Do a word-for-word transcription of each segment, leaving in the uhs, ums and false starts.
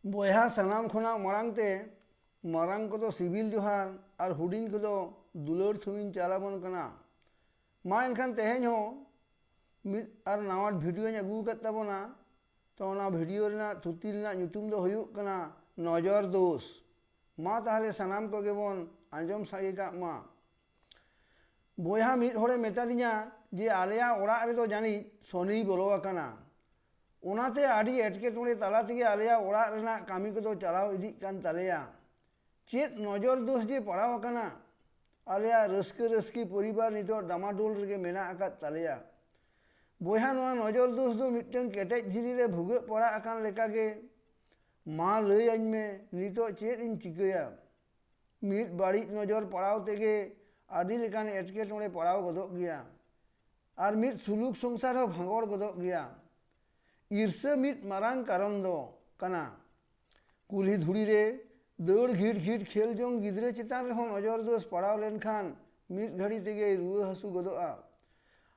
ᱵᱚᱭᱦᱟ, ᱥᱟᱱᱟᱢ ᱠᱷᱚᱱᱟᱜ ᱢᱟᱲᱟᱝ ᱛᱮ ᱢᱟᱨᱟᱝ ᱠᱚᱫᱚ ᱥᱤᱵᱤᱞ ᱡᱚᱦᱟᱨ ᱟᱨ ᱦᱩᱰᱤᱧ ᱠᱚᱫᱚ ᱫᱩᱞᱟᱹᱲ ᱛᱷᱩᱢᱤᱧ ᱪᱟᱞ ᱟᱵᱚᱱ ᱠᱟᱱᱟ᱾ ᱢᱟ ᱮᱱᱠᱷᱟᱱ ᱛᱮᱦᱮᱧ ᱦᱚᱸ ᱢᱤᱫ ᱟᱨ ᱱᱟᱣᱟ ᱵᱷᱤᱰᱤᱭᱳᱧ ᱟᱹᱜᱩ ᱟᱠᱟᱫ ᱛᱟᱵᱚᱱᱟ᱾ ᱛᱚ, ᱚᱱᱟ ᱵᱷᱤᱰᱤᱭᱳ ᱨᱮᱱᱟᱜ ᱛᱷᱩᱛᱤ ᱨᱮᱱᱟᱜ ᱧᱩᱛᱩᱢ ᱫᱚ ᱦᱩᱭᱩᱜ ᱠᱟᱱᱟ ᱱᱚᱡᱚᱨ ᱫᱳᱥ᱾ ᱢᱟ ᱛᱟᱦᱞᱮ ᱥᱟᱱᱟᱢ ᱠᱚᱜᱮ ᱵᱚᱱ ᱟᱸᱡᱚᱢ ᱥᱟᱸᱜᱮ ᱠᱟᱜ ᱢᱟ᱾ ᱵᱚᱭᱦᱟ ᱢᱤᱫ ᱦᱚᱲᱮ ᱢᱮᱛᱟᱫᱤᱧᱟ ᱡᱮ ᱟᱞᱮᱭᱟᱜ ᱚᱲᱟᱜ ᱨᱮᱫᱚ ᱡᱟᱹᱱᱤᱡ ᱥᱚᱱᱤᱭ ᱵᱚᱞᱚ ᱟᱠᱟᱱᱟ᱾ ᱚᱱᱟᱛᱮ ᱟᱹᱰᱤ ᱮᱴᱠᱮᱴᱚᱬᱮ ᱛᱟᱞᱟ ᱛᱮᱜᱮ ᱟᱞᱮᱭᱟᱜ ᱚᱲᱟᱜ ᱨᱮᱱᱟᱜ ᱠᱟᱹᱢᱤ ᱠᱚᱫᱚ ᱪᱟᱞᱟᱣ ᱤᱫᱤᱜ ᱠᱟᱱ ᱛᱟᱞᱮᱭᱟ᱾ ᱪᱮᱫ ᱱᱚᱡᱚᱨ ᱫᱳᱥ ᱡᱮ ᱯᱟᱲᱟᱣ ᱟᱠᱟᱱᱟ, ᱟᱞᱮᱭᱟᱜ ᱨᱟᱹᱥᱠᱟᱹ ᱨᱟᱹᱥᱠᱤ ᱯᱚᱨᱤᱵᱟᱨ ᱱᱤᱛᱚᱜ ᱰᱟᱢᱟᱰᱳᱞ ᱨᱮᱜᱮ ᱢᱮᱱᱟᱜ ᱟᱠᱟᱫ ᱛᱟᱞᱮᱭᱟ᱾ ᱵᱚᱭᱦᱟ, ᱱᱚᱣᱟ ᱱᱚᱡᱚᱨ ᱫᱳᱥ ᱫᱚ ᱢᱤᱫᱴᱟᱝ ᱠᱮᱴᱮᱡ ᱫᱷᱤᱨᱤ ᱨᱮ ᱵᱷᱩᱜᱟᱹᱜ ᱯᱟᱲᱟᱜ ᱟᱠᱟᱱ ᱞᱮᱠᱟᱜᱮ᱾ ᱢᱟ ᱞᱟᱹᱭ ᱟᱹᱧ ᱢᱮ, ᱱᱤᱛᱚᱜ ᱪᱮᱫ ᱤᱧ ᱪᱤᱠᱟᱹᱭᱟ? ᱢᱤᱫ ᱵᱟᱹᱲᱤᱡ ᱱᱚᱡᱚᱨ ᱯᱟᱲᱟᱣ ᱛᱮᱜᱮ ᱟᱹᱰᱤ ᱞᱮᱠᱟᱱ ᱮᱴᱠᱮᱴᱚᱬᱮ ᱯᱟᱲᱟᱣ ᱜᱚᱫᱚᱜ ᱜᱮᱭᱟ᱾ ᱟᱨ ᱢᱤᱫ ᱥᱩᱞᱩᱠ ᱥᱚᱝᱥᱟᱨ ᱦᱚᱸ ᱵᱷᱟᱸᱜᱚᱲ ᱜᱚᱫᱚᱜ ᱜᱮᱭᱟ᱾ ᱤᱨᱥᱟᱹ ᱢᱤᱫ ᱢᱟᱨᱟᱝ ᱠᱟᱨᱚᱱ ᱫᱚ ᱠᱟᱱᱟ᱾ ᱠᱩᱞᱦᱤ ᱫᱷᱩᱲᱤ ᱨᱮ ᱫᱟᱹᱲ ᱜᱷᱤᱴ ᱜᱷᱤᱴ ᱠᱷᱮᱞ ᱡᱚᱝ ᱜᱤᱫᱽᱨᱟᱹ ᱪᱮᱛᱟᱱ ᱨᱮᱦᱚᱸ ᱱᱚᱡᱚᱨ ᱫᱳᱥ ᱯᱟᱲᱟᱣ ᱞᱮᱱᱠᱷᱟᱱ ᱢᱤᱫ ᱜᱷᱟᱹᱲᱤ ᱛᱮᱜᱮᱭ ᱨᱩᱣᱟᱹ ᱦᱟᱹᱥᱩ ᱜᱚᱫᱚᱜᱼᱟ᱾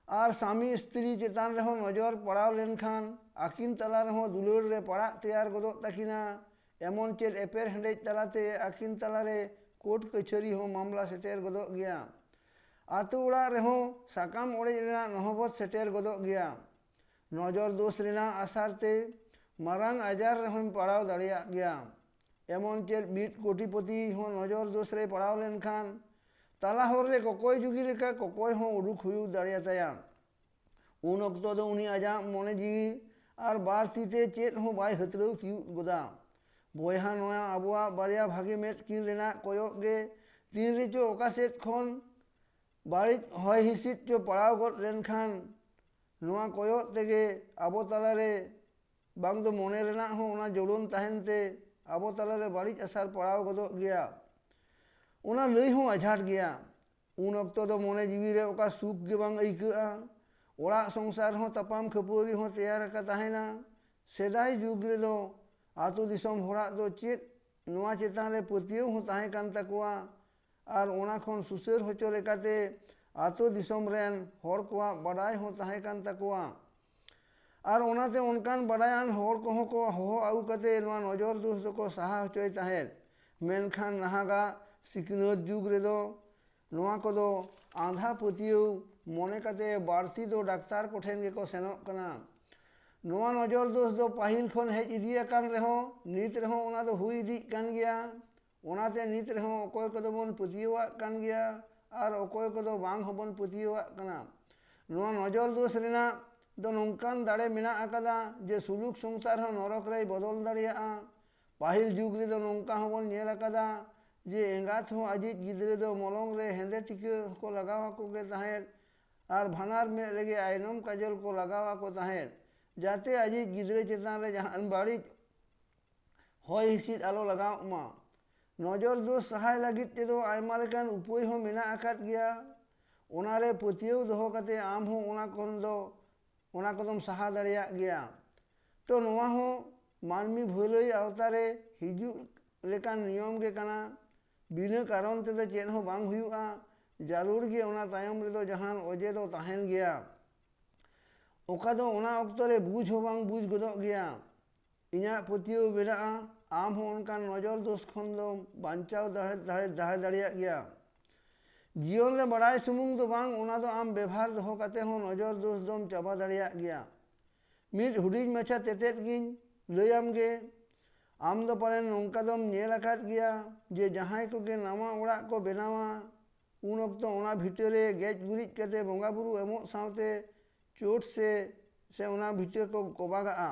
ᱟᱨ ᱥᱟᱢᱤ ᱥᱛᱨᱤ ᱪᱮᱛᱟᱱ ᱨᱮᱦᱚᱸ ᱱᱚᱡᱚᱨ ᱯᱟᱲᱟᱣ ᱞᱮᱱᱠᱷᱟᱱ ᱟᱹᱠᱤᱱ ᱛᱟᱞᱟ ᱨᱮᱦᱚᱸ ᱫᱩᱞᱟᱹᱲ ᱨᱮ ᱯᱟᱲᱟᱜ ᱛᱮᱭᱟᱨ ᱜᱚᱫᱚᱜ ᱛᱟᱹᱠᱤᱱᱟ᱾ ᱮᱢᱚᱱ ᱪᱮᱫ ᱮᱯᱮᱨ ᱦᱮᱸᱰᱮᱡ ᱛᱟᱞᱟᱛᱮ ᱟᱹᱠᱤᱱ ᱛᱟᱞᱟᱨᱮ ᱠᱳᱨᱴ ᱠᱟᱹᱪᱷᱟᱹᱨᱤ ᱦᱚᱸ ᱢᱟᱢᱞᱟ ᱥᱮᱴᱮᱨ ᱜᱚᱫᱚᱜ ᱜᱮᱭᱟ᱾ ᱟᱛᱳ ᱚᱲᱟᱜ ᱨᱮᱦᱚᱸ ᱥᱟᱠᱟᱢ ᱚᱲᱮᱡ ᱨᱮᱱᱟᱜ ᱱᱚᱦᱚᱵᱚᱛ ᱥᱮᱴᱮᱨ ᱜᱚᱫᱚᱜ ᱜᱮᱭᱟ᱾ ᱱᱚᱡᱚᱨ ᱫᱳᱥ ᱨᱮᱱᱟᱜ ᱟᱥᱟᱨ ᱛᱮ ᱢᱟᱨᱟᱝ ᱟᱡᱟᱨ ᱨᱮᱦᱚᱸᱢ ᱯᱟᱲᱟᱣ ᱫᱟᱲᱮᱭᱟᱜ ᱜᱮᱭᱟ᱾ ᱮᱢᱚᱱ ᱪᱮᱫ ᱢᱤᱫ ᱠᱳᱴᱤᱯᱚᱛᱤ ᱦᱚᱸ ᱱᱚᱡᱚᱨ ᱫᱳᱥ ᱨᱮ ᱯᱟᱲᱟᱣ ᱞᱮᱱᱠᱷᱟᱱ ᱛᱟᱞᱟ ᱦᱚᱨ ᱨᱮ ᱠᱚᱠᱚᱭ ᱡᱩᱜᱤ ᱞᱮᱠᱟ ᱠᱚᱠᱚᱭ ᱦᱚᱸ ᱩᱰᱩᱠ ᱦᱩᱭᱩᱜ ᱫᱟᱲᱮᱭᱟᱛᱟᱭᱟ᱾ ᱩᱱ ᱚᱠᱛᱚ ᱫᱚ ᱩᱱᱤ ᱟᱡᱟᱜ ᱢᱚᱱᱮ ᱡᱤᱣᱤ ᱟᱨ ᱵᱟᱨ ᱛᱤ ᱛᱮ ᱪᱮᱫ ᱦᱚᱸ ᱵᱟᱭ ᱦᱟᱹᱛᱲᱟᱹᱣ ᱛᱤᱭᱳᱜ ᱜᱚᱫᱟ᱾ ᱵᱚᱭᱦᱟ, ᱱᱚᱣᱟ ᱟᱵᱚᱣᱟᱜ ᱵᱟᱨᱭᱟ ᱵᱷᱟᱜᱮ ᱢᱮᱫ ᱠᱤᱱ ᱨᱮᱱᱟᱜ ᱠᱚᱭᱚᱜ ᱜᱮ ᱛᱤᱱ ᱨᱮᱪᱚ ᱚᱠᱟ ᱥᱮᱫ ᱠᱷᱚᱱ ᱵᱟᱹᱲᱤᱡ ᱦᱚᱭ ᱦᱤᱸᱥᱤᱫ ᱪᱚ ᱯᱟᱲᱟᱣ ᱜᱚᱫ ᱞᱮᱱᱠᱷᱟᱱ, ᱱᱚᱣᱟ ᱠᱚᱭᱚᱜ ᱛᱮᱜᱮ ᱟᱵᱚ ᱛᱟᱞᱟᱨᱮ ᱵᱟᱝ ᱫᱚ ᱢᱚᱱᱮ ᱨᱮᱱᱟᱜ ᱦᱚᱸ ᱚᱱᱟ ᱡᱳᱲᱳᱱ ᱛᱟᱦᱮᱱ ᱛᱮ ᱟᱵᱚ ᱛᱟᱞᱟᱨᱮ ᱵᱟᱹᱲᱤᱡ ᱟᱥᱟᱨ ᱯᱟᱲᱟᱣ ᱜᱚᱫᱚᱜ ᱜᱮᱭᱟ᱾ ᱚᱱᱟ ᱞᱟᱹᱭ ᱦᱚᱸ ᱟᱡᱷᱟᱴ ᱜᱮᱭᱟ᱾ ᱩᱱ ᱚᱠᱛᱚ ᱫᱚ ᱢᱚᱱᱮ ᱡᱤᱣᱤ ᱨᱮ ᱚᱠᱟ ᱥᱩᱠ ᱜᱮ ᱵᱟᱝ ᱟᱹᱭᱠᱟᱹᱜᱼᱟ᱾ ᱚᱲᱟᱜ ᱥᱚᱝᱥᱟᱨ ᱦᱚᱸ ᱛᱟᱯᱟᱢ ᱠᱷᱟᱹᱯᱟᱹᱨᱤ ᱦᱚᱸ ᱛᱮᱭᱟᱨ ᱟᱠᱟ ᱛᱟᱦᱮᱱᱟ᱾ ᱥᱮᱫᱟᱭ ᱡᱩᱜᱽ ᱨᱮᱫᱚ ᱟᱛᱳ ᱫᱤᱥᱚᱢ ᱦᱚᱲᱟᱜ ᱫᱚ ᱪᱮᱫ ᱱᱚᱣᱟ ᱪᱮᱛᱟᱱ ᱨᱮ ᱯᱟᱹᱛᱭᱟᱹᱣ ᱦᱚᱸ ᱛᱟᱦᱮᱸ ᱠᱟᱱ ᱛᱟᱠᱚᱣᱟ᱾ ᱟᱨ ᱚᱱᱟ ᱠᱷᱚᱱ ᱥᱩᱥᱟᱹᱨ ᱦᱚᱪᱚ ᱞᱮᱠᱟᱛᱮ ᱟᱛᱳ ᱫᱤᱥᱚᱢ ᱨᱮᱱ ᱦᱚᱲ ᱠᱚᱣᱟᱜ ᱵᱟᱰᱟᱭ ᱦᱚᱸ ᱛᱟᱦᱮᱸ ᱠᱟᱱ ᱛᱟᱠᱚᱣᱟ᱾ ᱟᱨ ᱚᱱᱟᱛᱮ ᱚᱱᱠᱟᱱ ᱵᱟᱰᱟᱭᱟᱱ ᱦᱚᱲ ᱠᱚᱦᱚᱸ ᱠᱚ ᱦᱚᱦᱚ ᱟᱹᱜᱩ ᱠᱟᱛᱮ ᱱᱚᱣᱟ ᱱᱚᱡᱚᱨ ᱫᱳᱥ ᱫᱚᱠᱚ ᱥᱟᱦᱟ ᱦᱚᱪᱚᱭ ᱛᱟᱦᱮᱸᱫ᱾ ᱢᱮᱱᱠᱷᱟᱱ ᱱᱟᱦᱟᱜᱟᱜ ᱥᱤᱠᱷᱱᱟᱹᱛ ᱡᱩᱜᱽ ᱨᱮᱫᱚ ᱱᱚᱣᱟ ᱠᱚᱫᱚ ᱟᱸᱫᱷᱟ ᱯᱟᱹᱛᱭᱟᱹᱣ ᱢᱚᱱᱮ ᱠᱟᱛᱮ ᱵᱟᱹᱲᱛᱤ ᱫᱚ ᱰᱟᱠᱛᱟᱨ ᱠᱚᱴᱷᱮᱱ ᱜᱮᱠᱚ ᱥᱮᱱᱚᱜ ᱠᱟᱱᱟ᱾ ᱱᱚᱣᱟ ᱱᱚᱡᱚᱨ ᱫᱳᱥ ᱫᱚ ᱯᱟᱹᱦᱤᱞ ᱠᱷᱚᱱ ᱦᱮᱡ ᱤᱫᱤ ᱟᱠᱟᱱ ᱨᱮᱦᱚᱸ, ᱱᱤᱛ ᱨᱮᱦᱚᱸ ᱚᱱᱟ ᱫᱚ ᱦᱩᱭ ᱤᱫᱤᱜ ᱠᱟᱱ ᱜᱮᱭᱟ᱾ ᱚᱱᱟᱛᱮ ᱱᱤᱛ ᱨᱮᱦᱚᱸ ᱚᱠᱚᱭ ᱠᱚᱫᱚ ᱵᱚᱱ ᱯᱟᱹᱛᱭᱟᱹᱣᱟᱜ ᱠᱟᱱ ᱜᱮᱭᱟ ᱟᱨ ᱚᱠᱚᱭ ᱠᱚᱫᱚ ᱵᱟᱝ ᱦᱚᱸᱵᱚᱱ ᱯᱟᱹᱛᱭᱟᱹᱣᱟᱜ ᱠᱟᱱᱟ᱾ ᱱᱚᱣᱟ ᱱᱚᱡᱚᱨ ᱫᱳᱥ ᱨᱮᱱᱟᱜ ᱫᱚ ᱱᱚᱝᱠᱟᱱ ᱫᱟᱲᱮ ᱢᱮᱱᱟᱜ ᱟᱠᱟᱫᱟ ᱡᱮ ᱥᱩᱞᱩᱠ ᱥᱚᱝᱥᱟᱨ ᱦᱚᱸ ᱱᱚᱨᱚᱠ ᱨᱮᱭ ᱵᱚᱫᱚᱞ ᱫᱟᱲᱮᱭᱟᱜᱼᱟ᱾ ᱯᱟᱹᱦᱤᱞ ᱡᱩᱜᱽ ᱨᱮᱫᱚ ᱱᱚᱝᱠᱟ ᱦᱚᱸᱵᱚᱱ ᱧᱮᱞ ᱟᱠᱟᱫᱟ ᱡᱮ ᱮᱸᱜᱟᱛ ᱦᱚᱸ ᱟᱡᱤᱡ ᱜᱤᱫᱽᱨᱟᱹ ᱫᱚ ᱢᱚᱞᱚᱝ ᱨᱮ ᱦᱮᱸᱫᱮ ᱴᱤᱠᱟᱹ ᱦᱚᱸᱠᱚ ᱞᱟᱜᱟᱣ ᱟᱠᱚ ᱜᱮ ᱛᱟᱦᱮᱸᱫ ᱟᱨ ᱵᱷᱟᱱᱟᱨ ᱢᱮᱫ ᱨᱮᱜᱮ ᱟᱭᱱᱚᱢ ᱠᱟᱡᱚᱞ ᱠᱚ ᱞᱟᱜᱟᱣ ᱟᱠᱚ ᱛᱟᱦᱮᱸᱫ, ᱡᱟᱛᱮ ᱟᱡᱤᱡ ᱜᱤᱫᱽᱨᱟᱹ ᱪᱮᱛᱟᱱ ᱨᱮ ᱡᱟᱦᱟᱱ ᱵᱟᱹᱲᱤᱡ ᱦᱚᱭ ᱦᱤᱸᱥᱤᱫ ᱟᱞᱚ ᱞᱟᱜᱟᱣᱜ ᱢᱟ᱾ ᱱᱚᱡᱚᱨ ᱫᱳᱥ ᱥᱟᱦᱟᱭ ᱞᱟᱹᱜᱤᱫ ᱛᱮᱫᱚ ᱟᱭᱢᱟ ᱞᱮᱠᱟᱱ ᱩᱯᱟᱹᱭ ᱦᱚᱸ ᱢᱮᱱᱟᱜ ᱟᱠᱟᱫ ᱜᱮᱭᱟ᱾ ᱚᱱᱟᱨᱮ ᱯᱟᱹᱛᱭᱟᱹᱣ ᱫᱚᱦᱚ ᱠᱟᱛᱮ ᱟᱢ ᱦᱚᱸ ᱚᱱᱟ ᱠᱷᱚᱱ ᱫᱚ, ᱚᱱᱟ ᱠᱚᱫᱚᱢ ᱥᱟᱦᱟ ᱫᱟᱲᱮᱭᱟᱜ ᱜᱮᱭᱟ᱾ ᱛᱚ ᱱᱚᱣᱟ ᱦᱚᱸ ᱢᱟᱹᱱᱢᱤ ᱵᱷᱟᱹᱞᱟᱹᱭ ᱟᱣᱛᱟ ᱨᱮ ᱦᱤᱡᱩᱜ ᱞᱮᱠᱟᱱ ᱱᱤᱭᱚᱢ ᱜᱮ ᱠᱟᱱᱟ᱾ ᱵᱤᱱᱟᱹ ᱠᱟᱨᱚᱱ ᱛᱮᱫᱚ ᱪᱮᱫ ᱦᱚᱸ ᱵᱟᱝ ᱦᱩᱭᱩᱜᱼᱟ᱾ ᱡᱟᱹᱨᱩᱲ ᱜᱮ ᱚᱱᱟ ᱛᱟᱭᱚᱢ ᱨᱮᱫᱚ ᱡᱟᱦᱟᱱ ᱚᱡᱮ ᱫᱚ ᱛᱟᱦᱮᱱ ᱜᱮᱭᱟ᱾ ᱚᱠᱟ ᱫᱚ ᱚᱱᱟ ᱚᱠᱛᱚ ᱨᱮ ᱵᱩᱡᱽ ᱦᱚᱸ ᱵᱟᱝ ᱵᱩᱡᱽ ᱜᱚᱫᱚᱜ ᱜᱮᱭᱟ᱾ ᱤᱧᱟᱹᱜ ᱯᱟᱹᱛᱭᱟᱹᱣ ᱢᱮᱱᱟᱜᱼᱟ, ᱟᱢ ᱦᱚᱸ ᱚᱱᱠᱟᱱ ᱱᱚᱡᱚᱨ ᱫᱳᱥ ᱠᱷᱚᱱ ᱫᱚᱢ ᱵᱟᱧᱪᱟᱣ ᱫᱟᱲᱮ, ᱫᱟᱲᱮ, ᱫᱟᱲᱮ ᱫᱟᱲᱮᱭᱟᱜ ᱜᱮᱭᱟ᱾ ᱡᱤᱭᱚᱱ ᱨᱮ ᱵᱟᱲᱟᱭ ᱥᱩᱢᱩᱝ ᱫᱚ ᱵᱟᱝ, ᱚᱱᱟ ᱫᱚ ᱟᱢ ᱵᱮᱵᱷᱟᱨ ᱫᱚᱦᱚ ᱠᱟᱛᱮ ᱦᱚᱸ ᱱᱚᱡᱚᱨ ᱫᱳᱥ ᱫᱚᱢ ᱪᱟᱵᱟ ᱫᱟᱲᱮᱭᱟᱜ ᱜᱮᱭᱟ᱾ ᱢᱤᱫ ᱦᱩᱰᱤᱧ ᱢᱟᱪᱷᱟ ᱛᱮᱛᱮᱫ ᱜᱤᱧ ᱞᱟᱹᱭᱟᱢ ᱜᱮ᱾ ᱟᱢ ᱫᱚ ᱯᱟᱞᱮᱱ ᱱᱚᱝᱠᱟ ᱫᱚᱢ ᱧᱮᱞ ᱟᱠᱟᱫ ᱜᱮᱭᱟ ᱡᱮ ᱡᱟᱦᱟᱸᱭ ᱠᱚᱜᱮ ᱱᱟᱣᱟ ᱚᱲᱟᱜ ᱠᱚ ᱵᱮᱱᱟᱣᱟ, ᱩᱱ ᱚᱠᱛᱚ ᱚᱱᱟ ᱵᱷᱤᱴᱟᱹ ᱨᱮ ᱜᱮᱡ ᱜᱩᱨᱤᱡ ᱠᱟᱛᱮ ᱵᱚᱸᱜᱟ ᱵᱩᱨᱩ ᱮᱢᱚᱜ ᱥᱟᱶᱛᱮ ᱪᱳᱴ ᱥᱮ, ᱥᱮ ᱚᱱᱟ ᱵᱷᱤᱴᱟᱹ ᱠᱚ ᱠᱚᱵᱟᱜᱟᱜᱼᱟ᱾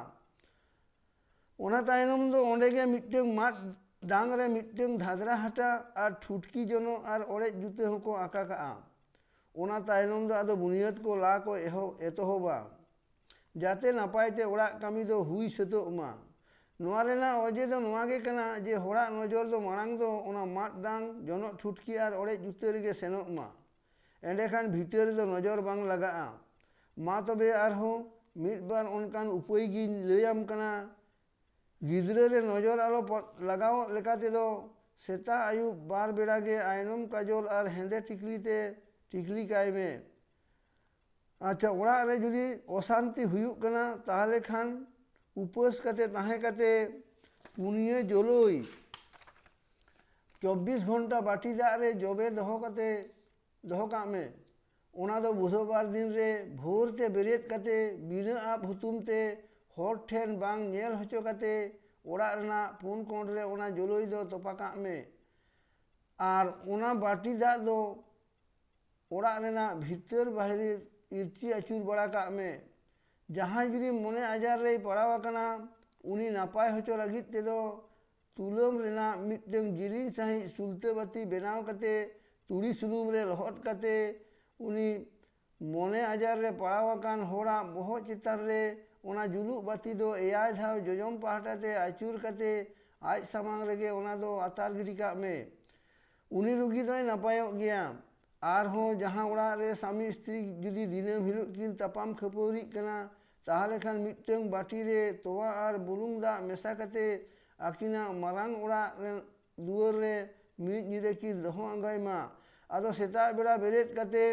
ᱚᱱᱟ ᱛᱟᱭᱱᱚᱢ ᱫᱚ ᱚᱸᱰᱮ ᱜᱮ ᱢᱤᱫᱴᱟᱹᱝ ᱢᱟᱫ ᱰᱟᱝ ᱨᱮ ᱢᱤᱫᱴᱟᱹᱝ ᱫᱷᱟᱫᱽᱨᱟ ᱦᱟᱴᱟᱜ ᱟᱨ ᱴᱷᱩᱴᱠᱤ ᱡᱚᱱᱚᱜ ᱟᱨ ᱚᱲᱮᱡ ᱡᱩᱛᱟᱹ ᱦᱚᱸᱠᱚ ᱟᱠᱟ ᱠᱟᱜᱼᱟ᱾ ᱚᱱᱟ ᱛᱟᱭᱱᱚᱢ ᱫᱚ ᱟᱫᱚ ᱵᱩᱱᱤᱭᱟᱹᱫ ᱠᱚ ᱞᱟ ᱠᱚ ᱮᱦᱚᱵ, ᱮᱛᱚᱦᱚᱵᱟ᱾ ᱡᱟᱛᱮ ᱱᱟᱯᱟᱭ ᱛᱮ ᱚᱲᱟᱜ ᱠᱟᱹᱢᱤ ᱫᱚ ᱦᱩᱭ ᱥᱟᱹᱛᱚᱜ ᱢᱟ᱾ ᱱᱚᱣᱟ ᱨᱮᱱᱟᱜ ᱚᱡᱮ ᱫᱚ ᱱᱚᱣᱟ ᱜᱮ ᱠᱟᱱᱟ ᱡᱮ ᱦᱚᱲᱟᱜ ᱱᱚᱡᱚᱨ ᱫᱚ ᱢᱟᱲᱟᱝ ᱫᱚ ᱚᱱᱟ ᱢᱟᱫ ᱰᱟᱝ, ᱡᱚᱱᱚᱜ ᱴᱷᱩᱴᱠᱤ ᱟᱨ ᱚᱲᱮᱡ ᱡᱩᱛᱟᱹ ᱨᱮᱜᱮ ᱥᱮᱱᱚᱜ ᱢᱟ᱾ ᱮᱸᱰᱮᱠᱷᱟᱱ ᱵᱷᱤᱴᱟᱹ ᱨᱮᱫᱚ ᱱᱚᱡᱚᱨ ᱵᱟᱝ ᱞᱟᱜᱟᱜᱼᱟ᱾ ᱢᱟ ᱛᱚᱵᱮ ᱟᱨᱦᱚᱸ ᱢᱤᱫ ᱵᱟᱨ ᱚᱱᱠᱟᱱ ᱩᱯᱟᱹᱭ ᱜᱤᱧ ᱞᱟᱹᱭᱟᱢ ᱠᱟᱱᱟ᱾ ᱜᱤᱫᱽᱨᱟᱹ ᱨᱮ ᱱᱚᱡᱚᱨ ᱟᱞᱚ ᱯᱚ-, ᱞᱟᱜᱟᱣᱚᱜ ᱞᱮᱠᱟ ᱛᱮᱫᱚ ᱥᱮᱛᱟᱜ ᱟᱹᱭᱩᱵ ᱵᱟᱨ ᱵᱮᱲᱟ ᱜᱮ ᱟᱭᱱᱚᱢ ᱠᱟᱡᱚᱞ ᱟᱨ ᱦᱮᱸᱫᱮ ᱴᱤᱠᱞᱤ ᱛᱮ ᱴᱤᱠᱞᱤ ᱠᱟᱭ ᱢᱮ᱾ ᱟᱪᱪᱷᱟ, ᱚᱲᱟᱜ ᱨᱮ ᱡᱩᱫᱤ ᱚᱥᱟᱱᱛᱤ ᱦᱩᱭᱩᱜ ᱠᱟᱱᱟ, ᱛᱟᱦᱚᱞᱮ ᱠᱷᱟᱱ ᱩᱯᱟᱹᱥ ᱠᱟᱛᱮ ᱛᱟᱦᱮᱸ ᱠᱟᱛᱮ ᱯᱩᱱᱭᱟᱹ ᱡᱚᱞᱚᱭ ᱪᱚᱵᱵᱤᱥ ᱜᱷᱚᱱᱴᱟ ᱵᱟᱹᱴᱤ ᱫᱟᱜ ᱨᱮ ᱡᱚᱵᱮ ᱫᱚᱦᱚ ᱠᱟᱛᱮ, ᱫᱚᱦᱚ ᱠᱟᱜ ᱢᱮ᱾ ᱚᱱᱟ ᱫᱚ ᱵᱩᱫᱷᱵᱟᱨ ᱫᱤᱱ ᱨᱮ ᱵᱷᱳᱨ ᱛᱮ ᱵᱮᱨᱮᱫ ᱠᱟᱛᱮ ᱵᱤᱱᱟᱹ ᱟᱵ ᱦᱩᱛᱩᱢ ᱛᱮ ᱦᱚᱲ ᱴᱷᱮᱱ ᱵᱟᱝ ᱧᱮᱞ ᱦᱚᱪᱚ ᱠᱟᱛᱮ ᱚᱲᱟᱜ ᱨᱮᱱᱟᱜ ᱯᱩᱱ ᱠᱚᱬ ᱨᱮ ᱚᱱᱟ ᱡᱚᱞᱚᱭ ᱫᱚ ᱛᱚᱯᱟ ᱠᱟᱜ ᱢᱮ᱾ ᱟᱨ ᱚᱱᱟ ᱵᱟᱹᱴᱤ ᱫᱟᱜ ᱫᱚ ᱚᱲᱟᱜ ᱨᱮᱱᱟᱜ ᱵᱷᱤᱛᱟᱹᱨ ᱵᱟᱦᱨᱮ ᱤᱨᱪᱤ ᱟᱹᱪᱩᱨ ᱵᱟᱲᱟ ᱠᱟᱜ ᱢᱮ᱾ ᱡᱟᱦᱟᱸᱭ ᱡᱩᱫᱤ ᱢᱚᱱᱮ ᱟᱡᱟᱨ ᱨᱮᱭ ᱯᱟᱲᱟᱣ ᱟᱠᱟᱱᱟ, ᱩᱱᱤ ᱱᱟᱯᱟᱭ ᱦᱚᱪᱚ ᱞᱟᱹᱜᱤᱫ ᱛᱮᱫᱚ ᱛᱩᱞᱟᱹᱢ ᱨᱮᱱᱟᱜ ᱢᱤᱫᱴᱟᱹᱝ ᱡᱤᱞᱤᱧ ᱥᱟᱺᱦᱤᱡ ᱥᱩᱞᱛᱟᱹ ᱵᱟᱹᱛᱤ ᱵᱮᱱᱟᱣ ᱠᱟᱛᱮ ᱛᱩᱲᱤ ᱥᱩᱱᱩᱢ ᱨᱮ ᱞᱚᱦᱚᱫ ᱠᱟᱛᱮ ᱩᱱᱤ ᱢᱚᱱᱮ ᱟᱡᱟᱨ ᱨᱮ ᱯᱟᱲᱟᱣ ᱟᱠᱟᱱ ᱦᱚᱲᱟᱜ ᱵᱚᱦᱚᱜ ᱪᱮᱛᱟᱱ ᱨᱮ ᱚᱱᱟ ᱡᱩᱞᱩᱜ ᱵᱟᱹᱛᱤ ᱫᱚ ᱮᱭᱟᱭ ᱫᱷᱟᱣ ᱡᱚᱡᱚᱢ ᱯᱟᱦᱴᱟ ᱛᱮ ᱟᱹᱪᱩᱨ ᱠᱟᱛᱮ ᱟᱡ ᱥᱟᱢᱟᱝ ᱨᱮᱜᱮ ᱚᱱᱟ ᱫᱚ ᱟᱛᱟᱨ ᱜᱤᱰᱤ ᱠᱟᱜ ᱢᱮ᱾ ᱩᱱᱤ ᱨᱩᱜᱤ ᱫᱚᱭ ᱱᱟᱯᱟᱭᱚᱜ ᱜᱮᱭᱟ᱾ ᱟᱨᱦᱚᱸ ᱡᱟᱦᱟᱸ ᱚᱲᱟᱜ ᱨᱮ ᱥᱟᱢᱤ ᱥᱛᱨᱤ ᱡᱩᱫᱤ ᱫᱤᱱᱟᱹᱢ ᱦᱤᱞᱳᱜ ᱠᱤᱱ ᱛᱟᱯᱟᱢ ᱠᱷᱟᱹᱯᱟᱹᱨᱤᱜ ᱠᱟᱱᱟ, ᱛᱟᱦᱚᱞᱮ ᱠᱷᱟᱱ ᱢᱤᱫᱴᱟᱹᱝ ᱵᱟᱹᱴᱤ ᱨᱮ ᱛᱚᱣᱟ ᱟᱨ ᱵᱩᱞᱩᱝ ᱫᱟᱜ ᱢᱮᱥᱟ ᱠᱟᱛᱮ ᱟᱹᱠᱤᱱᱟᱜ ᱢᱟᱨᱟᱝ ᱚᱲᱟᱜ ᱨᱮ, ᱫᱩᱣᱟᱹᱨ ᱨᱮ ᱢᱤᱫ ᱧᱤᱫᱟᱹ ᱠᱤᱱ ᱫᱚᱦᱚ ᱟᱸᱜᱟᱭ ᱢᱟ᱾ ᱟᱫᱚ ᱥᱮᱛᱟᱜ ᱵᱮᱲᱟ ᱵᱮᱨᱮᱫ ᱠᱟᱛᱮ,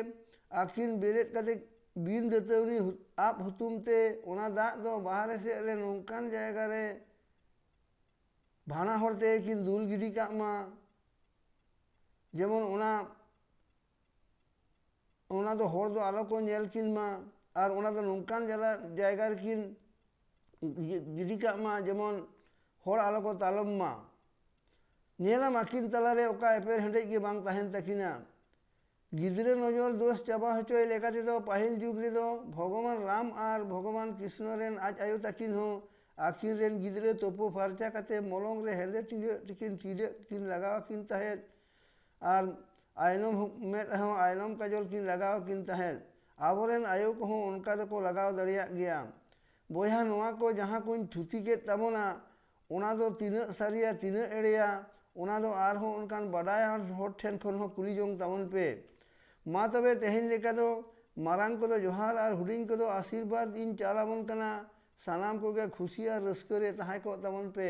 ᱟᱹᱠᱤᱱ ᱵᱮᱨᱮᱫ ᱠᱟᱛᱮ ᱵᱤᱱ ᱫᱟᱹᱛᱟᱹᱣᱱᱤ ᱦᱩ-, ᱟᱵ ᱦᱩᱛᱩᱢ ᱛᱮ ᱚᱱᱟ ᱫᱟᱜ ᱫᱚ ᱵᱟᱦᱨᱮ ᱥᱮᱫ ᱨᱮ ᱱᱚᱝᱠᱟᱱ ᱡᱟᱭᱜᱟ ᱨᱮ ᱵᱷᱟᱱᱟ ᱦᱚᱲ ᱛᱮ ᱠᱤᱱ ᱫᱩᱞ ᱜᱤᱰᱤ ᱠᱟᱜ ᱢᱟ, ᱡᱮᱢᱚᱱ ᱚᱱᱟ, ᱚᱱᱟ ᱫᱚ ᱦᱚᱲ ᱫᱚ ᱟᱞᱚ ᱠᱚ ᱧᱮᱞ ᱠᱤᱱ ᱢᱟ, ᱟᱨ ᱚᱱᱟ ᱫᱚ ᱱᱚᱝᱠᱟᱱ ᱡᱟᱞᱟ-, ᱡᱟᱭᱜᱟ ᱨᱮᱠᱤᱱ ᱜᱤ-, ᱜᱤᱰᱤ ᱠᱟᱜ ᱢᱟ, ᱡᱮᱢᱚᱱ ᱦᱚᱲ ᱟᱞᱚ ᱠᱚ ᱛᱟᱞᱚᱢ ᱢᱟ᱾ ᱧᱮᱞᱟᱢ ᱟᱹᱠᱤᱱ ᱛᱟᱞᱟᱨᱮ ᱚᱠᱟ ᱮᱯᱮᱨ ᱦᱮᱸᱰᱮᱡ ᱜᱮ ᱵᱟᱝ ᱛᱟᱦᱮᱱ ᱛᱟᱹᱠᱤᱱᱟ᱾ ᱜᱤᱫᱽᱨᱟᱹ ᱱᱚᱡᱚᱨ ᱫᱳᱥ ᱪᱟᱵᱟ ᱦᱚᱪᱚᱭ ᱞᱮᱠᱟ ᱛᱮᱫᱚ ᱯᱟᱹᱦᱤᱞ ᱡᱩᱜᱽ ᱨᱮᱫᱚ ᱵᱷᱚᱜᱚᱵᱟᱱ ᱨᱟᱢ ᱟᱨ ᱵᱷᱚᱜᱚᱵᱟᱱ ᱠᱨᱤᱥᱱᱚ ᱨᱮᱱ ᱟᱡ ᱟᱭᱳ ᱛᱟᱹᱠᱤᱱ ᱦᱚᱸ ᱟᱹᱠᱤᱱ ᱨᱮᱱ ᱜᱤᱫᱽᱨᱟᱹ ᱛᱳᱯᱳ ᱯᱷᱟᱨᱪᱟ ᱠᱟᱛᱮ ᱢᱚᱞᱚᱝ ᱨᱮ ᱦᱮᱸᱫᱮ ᱴᱤᱰᱟᱹᱜ ᱛᱮᱠᱤᱱ ᱴᱤᱰᱟᱹᱜ ᱠᱤᱱ ᱞᱟᱜᱟᱣ ᱟᱹᱠᱤᱱ ᱛᱟᱦᱮᱸᱫ᱾ ᱟᱨ ᱟᱭᱱᱚᱢ ᱦᱚ-, ᱢᱮᱫ ᱨᱮᱦᱚᱸ ᱟᱭᱱᱚᱢ ᱠᱟᱡᱚᱞ ᱠᱤᱱ ᱞᱟᱜᱟᱣ ᱟᱹᱠᱤᱱ ᱛᱟᱦᱮᱸᱫ᱾ ᱟᱵᱚᱨᱮᱱ ᱟᱭᱳ ᱠᱚᱦᱚᱸ ᱚᱱᱠᱟ ᱫᱚᱠᱚ ᱞᱟᱜᱟᱣ ᱫᱟᱲᱮᱭᱟᱜ ᱜᱮᱭᱟ᱾ ᱵᱚᱭᱦᱟ, ᱱᱚᱣᱟ ᱠᱚ ᱡᱟᱦᱟᱸ ᱠᱚᱧ ᱛᱷᱩᱛᱤ ᱠᱮᱫ ᱛᱟᱵᱚᱱᱟ, ᱚᱱᱟ ᱫᱚ ᱛᱤᱱᱟᱹᱜ ᱥᱟᱹᱨᱤᱭᱟ, ᱛᱤᱱᱟᱹᱜ ᱮᱲᱮᱭᱟ, ᱚᱱᱟ ᱫᱚ ᱟᱨᱦᱚᱸ ᱚᱱᱠᱟᱱ ᱵᱟᱰᱟᱭᱟᱱ ᱦᱚᱲ ᱴᱷᱮᱱ ᱠᱷᱚᱱ ᱦᱚᱸ ᱠᱩᱞᱤ ᱡᱚᱝ ᱛᱟᱵᱚᱱ ᱯᱮ᱾ ᱢᱟ ᱛᱚᱵᱮ, ᱛᱮᱦᱮᱧ ᱞᱮᱠᱟ ᱫᱚ ᱢᱟᱨᱟᱝ ᱠᱚᱫᱚ ᱡᱚᱦᱟᱨ ᱟᱨ ᱦᱩᱰᱤᱧ ᱠᱚᱫᱚ ᱟᱥᱤᱨᱵᱟᱫᱽ ᱤᱧ ᱪᱟᱞ ᱟᱵᱚᱱ ᱠᱟᱱᱟ᱾ ᱥᱟᱱᱟᱢ ᱠᱚᱜᱮ ᱠᱷᱩᱥᱤ ᱟᱨ ᱨᱟᱹᱥᱠᱟᱹ ᱨᱮ ᱛᱟᱦᱮᱸ ᱠᱚᱜ ᱛᱟᱵᱚᱱ ᱯᱮ᱾